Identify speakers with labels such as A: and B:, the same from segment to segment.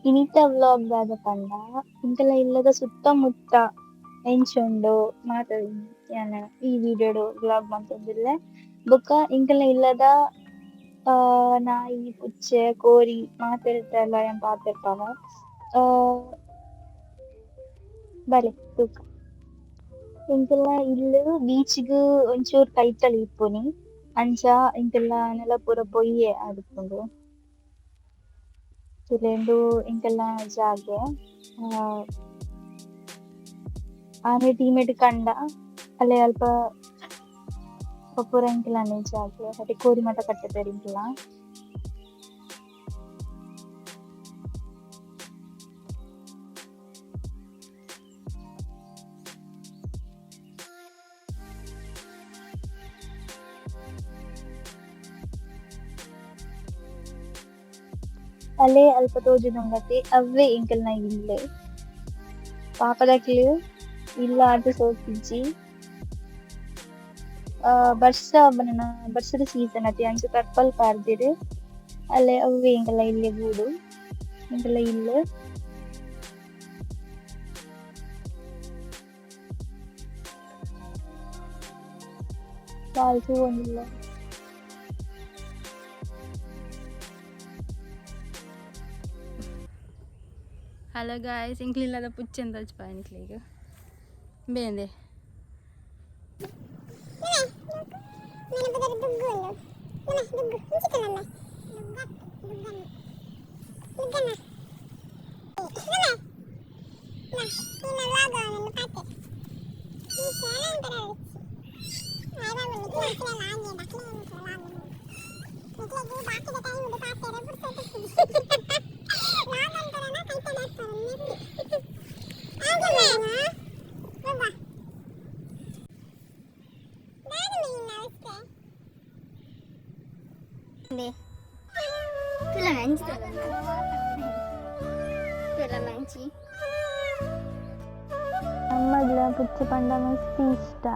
A: ಇನಿತ ವ್ಲಾಗ್ ದಾದ ಪಂಡ ಎಂಕಲ್ನ ಇಲ್ಲದ ಸುತ್ತಮುತ್ತ ಎಂಚ ಉಂಡು ಮಾತ ಯಾನ್ ಈ ವಿಡಿಯೋಡ್ ವ್ಲಾಗ್ ಮಂತೊಂದುಲ್ಲೆ. ಬೊಕ್ಕ ಎಂಕಲ್ನ ಇಲ್ಲದ ನಾಯಿ ಪುಚ್ಚೆ ಕೋರಿ ಮಾತೆರ್ಟಲ ಯಾನ್ ಪಾತೆರ್ಪವೆ. ಬಲೆ ತೂಕ. ಎಂಕಲ್ನ ಇಲ್ಲ್ ಬೀಚ್ ಗ್ ಒಂಚೂರು ಕೈತಲ್ ಇಪ್ಪುನಿ. ಅಂಚ ಎಂಕಲ್ನ ನೆಲ ಪೂರ ಪೊಯ್ಯೆ ಆದಿಪ್ಪುಂಡು. ತೂಲೆ ಉಂದು ಎಂಕಲ್ನ ಜಾಗೆ. ಆನೆ ಟೀಮೆಡ್ ಕಂಡ ಅಲೆ ಅಲ್ಪ ಪೂರ ಎಂಕಲ್ನನೆ ಜಾಗೆ ಅತೆ ಕೋರಿ ಮಾತ ಕಟ್ಟುದೆರ್ ಎಂಕಲ್ನ. ಅಲೆ ಅಲ್ಪ ತೋಜುದುಂಡತೆ ಅವ್ವೆ ಎಂಕಲ್ನ ಇಲ್ಲ್. ಪಾಪದಕ್ಲ್ ಇಲ್ಲ್ ಆತ್ ಸೋಕಿಜ್ಜಿ. ಬರ್ಸ ಬನನ ಬರ್ಸದ ಸೀಸನ್ ಅತೆ ಅಂಚ ಪರ್ಪಲ್ ಪಾರ್ದೆರ್. ಅಲೆ ಅವ್ವೆ ಎಂಕಲ್ನ ಎಲ್ಯ ಬೂಡು ಎಂಕಲ್ನ ಇಲ್ಲ್. ಬಾಲ್ ತೂವೊಂದುಲ್ಲೆರ್.
B: ಹಲೋ ಗಾಯ್ಸ್, ಎಂಕ್ಲ ಇಲ್ಲದ ಪುಚ್ಚೆನ್ ತೋಜ್ಪಾವೆ ನಿಕ್ಲೆಗ್. ಬೇಂದೆ
A: ಅಮ್ಮಗ್ಲ ಪುಚ್ಚೆ ಪಂಡ ಮಸ್ತ್ ಇಷ್ಟ.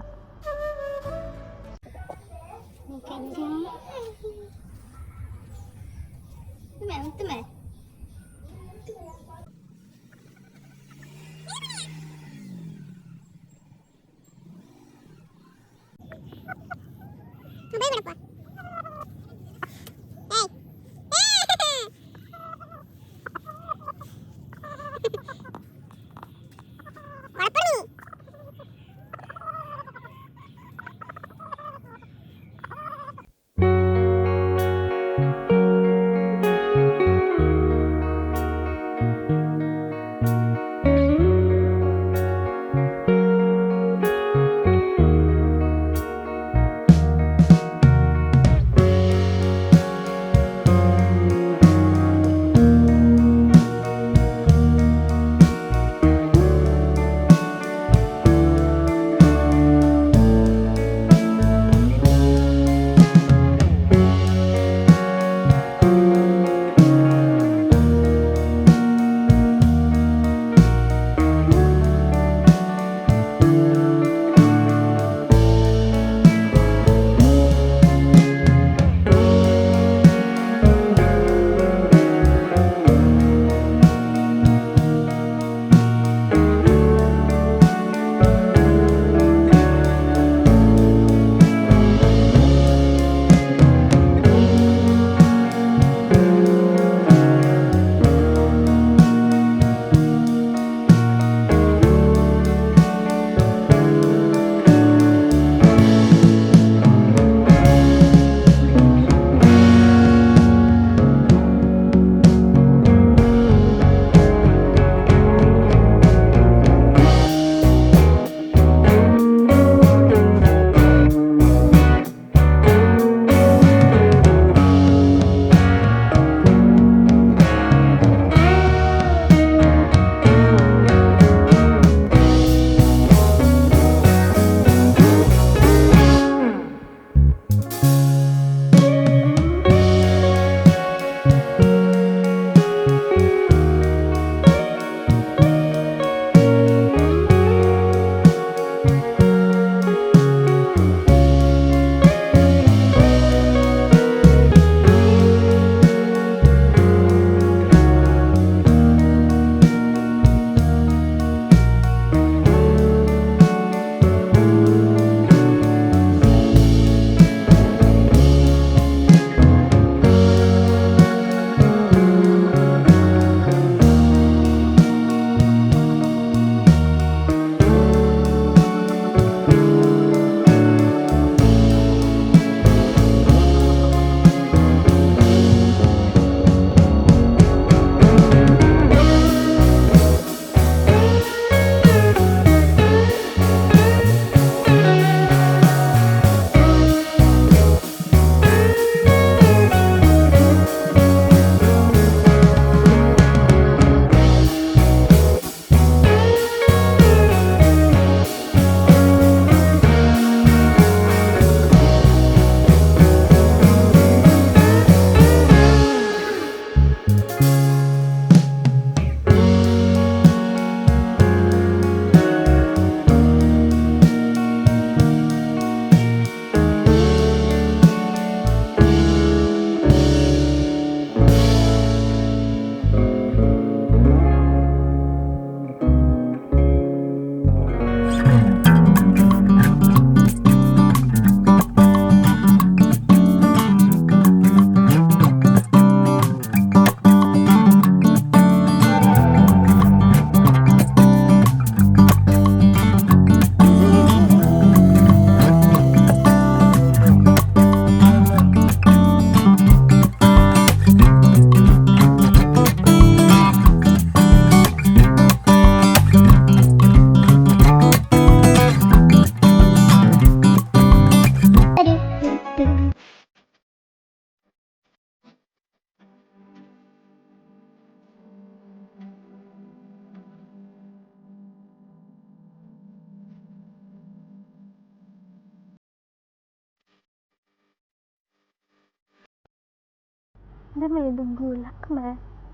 B: ಇಂದಮೇ ದುಗ್ಗು ಲಕ್ಕ್‌ಮೇ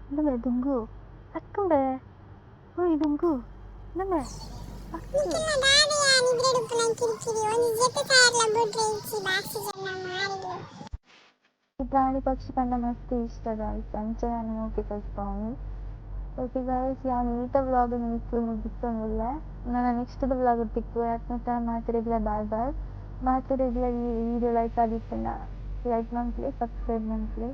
B: ಇಂದಮೇ ದುಗ್ಗು ಲಕ್ಕ್‌ಂಬೆ ಓಯ್ ದುಗ್ಗು ಇಂದಮೇ ಲಕ್ಕ್. ಈ ಪ್ರಾಣಿ ಪಕ್ಷಿ ಪಂಡ ಮಸ್ತ್ ಇಷ್ಟ ಗಾಯ್ಸ್ ಅಂಚ ಯಾನ್ ಮೋಕೆ ತೋಜಿಪಾವುನಿ. ಓಕೆ ಗಾಯ್ಸ್, ಯಾನ್ ಈತ ವ್ಲಾಗ್ ನು ಮುಗಿತೊಂದುಲ್ಲೆ. ನನ ನೆಕ್ಸ್ಟ್ ದ ವ್ಲಾಗ್ ಡ್ ತಿಕ್ಕುವ. ಅತ್ಮುಟ್ಟ ಮಾತೆರೆಗ್ಲ ಬಾಯ್ ಬಾಯ್. ಮಾತೆರೆಗ್ಲ ಈ ವಿಡಿಯೋ ಲೈಕ್ ಆದಿತ್ತ್ಂಡ ಲೈಕ್ ಮನ್ಪುಲೆ, ಸಬ್ಸ್ಕ್ರೈಬ್ ಮನ್ಪುಲೆ.